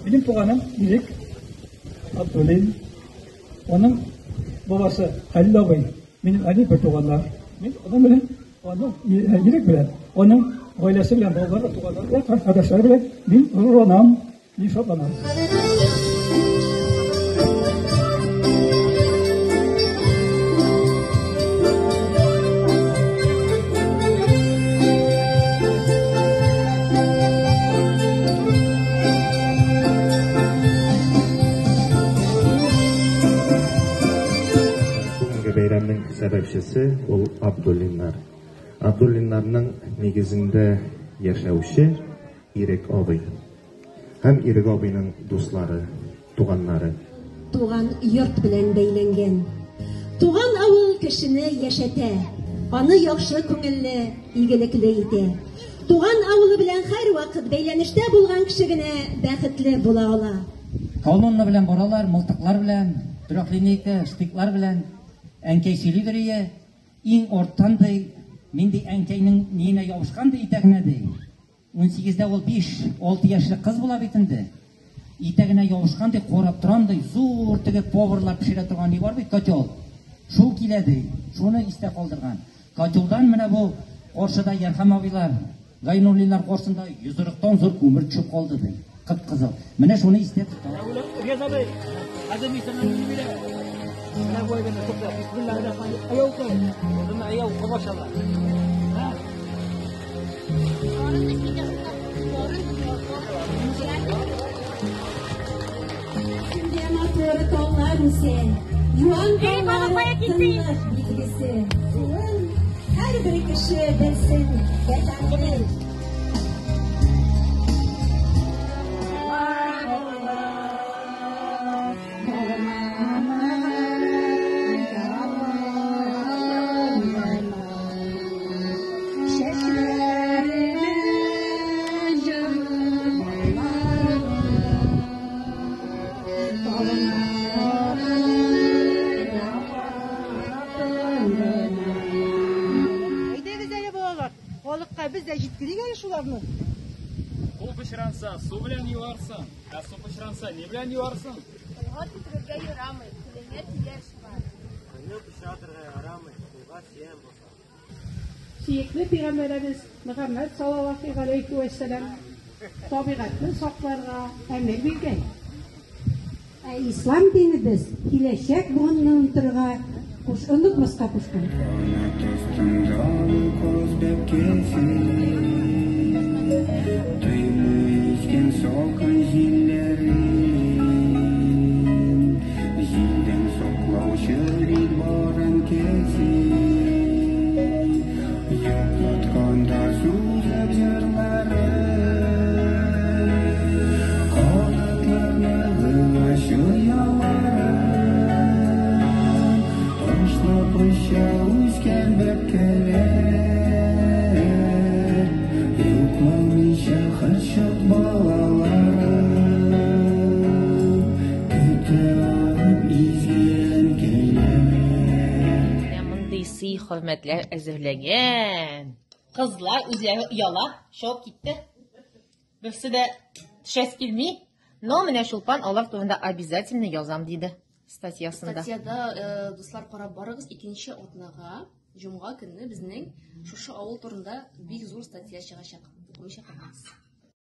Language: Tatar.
Минем туганым Ирек Абдуллин. Аның бабасы Хәлил абый, минем әни бер туганнар. Мин аның белән, аның Ирек белән, аның гаиләсе белән, балалары, туганнары белән, кардәшләре белән мин горурланам, мин шатланам. Бүгенге бәйрәмнең сәбәпчесе ул Абдуллиннар. Абдуллиннарның нигезендә яшәүче Ирек абый һәм Ирек абыйның дуслары, туганнары. Туган йорт белән бәйләнгән. Туган авыл кешене яшәтә, аны яхшы күңелле, игелекле итә. Туган авылы белән һәрвакыт бәйләнештә булган кеше генә бәхетле була ала. Колонна белән баралар, мылтыклар белән, трехлинейка, штыклар белән. Әнкәй сөйлидер ие, иң арттан ди, мин ди әнкәйнең ниенә ябышкан ди итәгенә ди. Унсигездә ул биш, алты яшьлек кыз була бит инде. Итәгенә ябышкан ди, карап торам ди, зур теге поварлар пешерә торган ни бар бит, котел. Шул килә ди, шуны истә калдырган. Котелдан менә бу каршыда Ярхәм абыйлар, Гайнуллиннар каршында йозырыктан зур күмер төшеп калды ди. Кып-кызыл. Менә шуны истә тота. Рияз абый, хәзер мин сиңа ни бирәм? Менә бу әйберне тукта. Бисмиллаһир-рахманир-рахим. Аяу кой. Үзеңне аяу кабашала. Ха? Синдә матур таулар үсә, юан таулар тынлык билгесе. Суын һәрбер кеше белсен ватанның. Әйдәгез әле, балалар, халыкка без дә җиткерик әле шуларны. Кул пычранса, су белән юарсың, ә су пычранса, ни белән юарсың? Кулга төкерергә ярамый, телеңә тияр чыгар. Кулны пычратырга ярамый, кулга зыян баса. Сөекле пәйгамбәребез Мөхәммәд саллаллаһу галәйһи вә сәлам табигатьне сакларга әмер биргән. Ә ислам динебез киләчәк буынны онытырга куш, онытмаска кушкан. Канат астында каз бәбкәсе Тоймый искән салкын җилләрен. Җилдән саклаучы бит бар әнкәсе. Йоклатканда сузып җырларын. Канатларны гына ояларын. Ташлап оча үскән бәбкәләр. Йокламыйча һәрчак балаларын. Көтә алып изге әнкәйләр. Менә мондый сый-хөрмәтләр әзерләгән. Кызлар үзләре ояла, чыгып китте. Берсе дә төшәсе килми. Но менә Чулпан алар турында обязательно язам диде статьясында. Статьяда, э, дуслар, карап барыгыз, икенче атнага, җомга көнне безнең шушы авыл турында бик зур статья чыгачак. Укымыйча калмагыз.